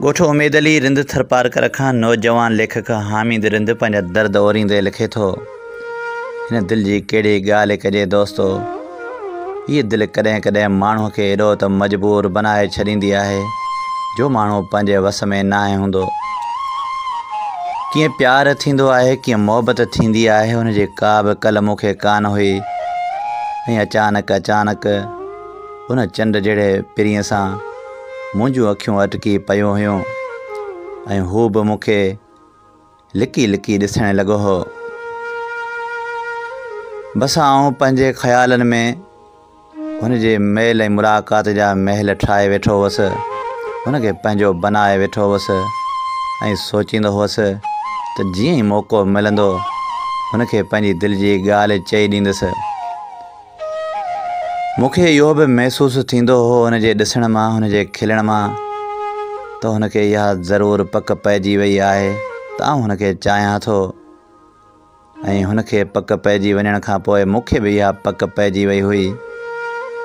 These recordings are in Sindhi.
ڳوٺ اميد علي رند ٿرپارڪر کان نوجوان ليکڪ حامد رند پنهنجا درد اوريندي لکي ٿو، هن دل جي ڪهڙي ڳالهه ڪجي دوستو، هيء دل ڪڏهن ڪڏهن ماڻهوء کي ايڏو ته مجبور بنائي ڇڏيندي آهي جو ماڻهو پنهنجي وس ۾ ناهي هوندو. ڪيئن پيار ٿيندو آهي، ڪيئن محبت ٿيندي آهي، ان جي ڪا به ڪل مون کي ڪانه هئي ۽ اچانڪ اچانڪ ان چنڊ جهڙي پرينء سان منهنجون اکيون اٽڪي پيون هيون ۽ هو به مون کي لڪي لڪي ڏسڻ لڳو هو. بس آئون پنهنجي خيالن ۾ هن جي ميل ۽ ملاقات جا محل ٺاهي ويٺو هوس، هن کي پنهنجو بنائي ويٺو هوس ۽ سوچيندو هوس ته جيئن ئي موقعو ملندو هن کي پنهنجي دل جي ڳالهه چئي ڏيندس. مون کي اهو به محسوس ٿيندو هو هن جي ڏسڻ مان، هن جي کلڻ مان ته هن کي اها ضرور پڪ پئجي وئي آهي ته آئون هن کي چاهيان ٿو ۽ هن کي پڪ پئجي وڃڻ کان پوء مون کي به اها پڪ پئجي وئي هئي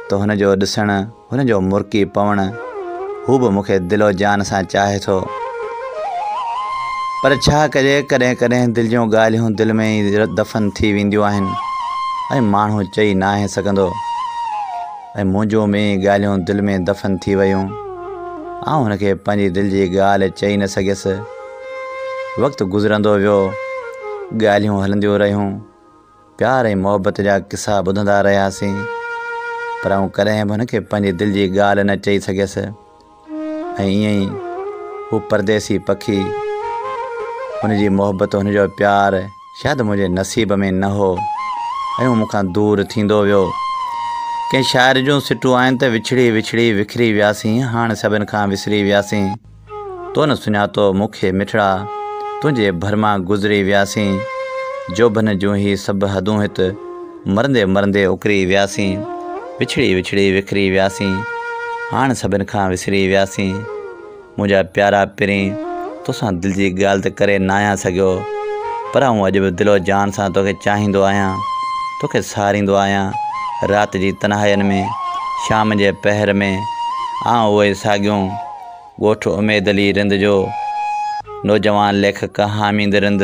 ته هن جو ڏسڻ، هن جو مرڪي پوڻ، هو به مون کي دل و جان سان چاهي ٿو. پر ڇا ڪجي، ڪڏهن ڪڏهن دل جون ڳالهيون دل ۾ ئي دفن ٿي وينديون آهن ۽ ماڻهو چئي ناهي سگهندو. ۽ منهنجون به ائين ڳالهيون دل ۾ دفن ٿي ويون. آئون هن کي پنهنجي دل جي ڳالهه چئي نه سگهيس. وقت گذرندو ويو، ڳالهيون هلنديون رهيون. پيار ۽ محبت جا قصا ٻڌندا رهياسين، پر آئون ڪڏهن به هن کي پنهنجي دل جي ڳالهه نه چئي سگهيس ۽ ائين ئي هو پرديسي پکي، هن جي محبت، هن جو پيار شايد منهنجي نصيب ۾ نه هو ۽ هو مون کان دور ٿيندو ويو. ڪنهن شاعر جون سٽون آهن ته وڇڙي وڇڙي وکري وياسين، هاڻ سڀن کان وسري وياسين. تو نه سڃاتو مون کي مٺڙا، تنهنجي ڀر مان گذري وياسين. جوڀن جون هي سڀ حدون هت، مرندي مرندي اڪري وياسين. وڇڙي وڇڙي وکري وياسين، هاڻ سڀن کان وسري وياسين. منهنجا پيارا پرين، توسان دل جي ڳالهه ته ڪري ناهيان سگهيو، پر آئون اڄ به دل و جان سان توکي چاهيندو آهيان، توکي ساريندو آهيان. رات جي تنهائين ۾، شام جي پهر ۾، آئون اهو ئي ساڳيون. ڳوٺ اميد علي رند جو نوجوان ليکڪ حامد رند.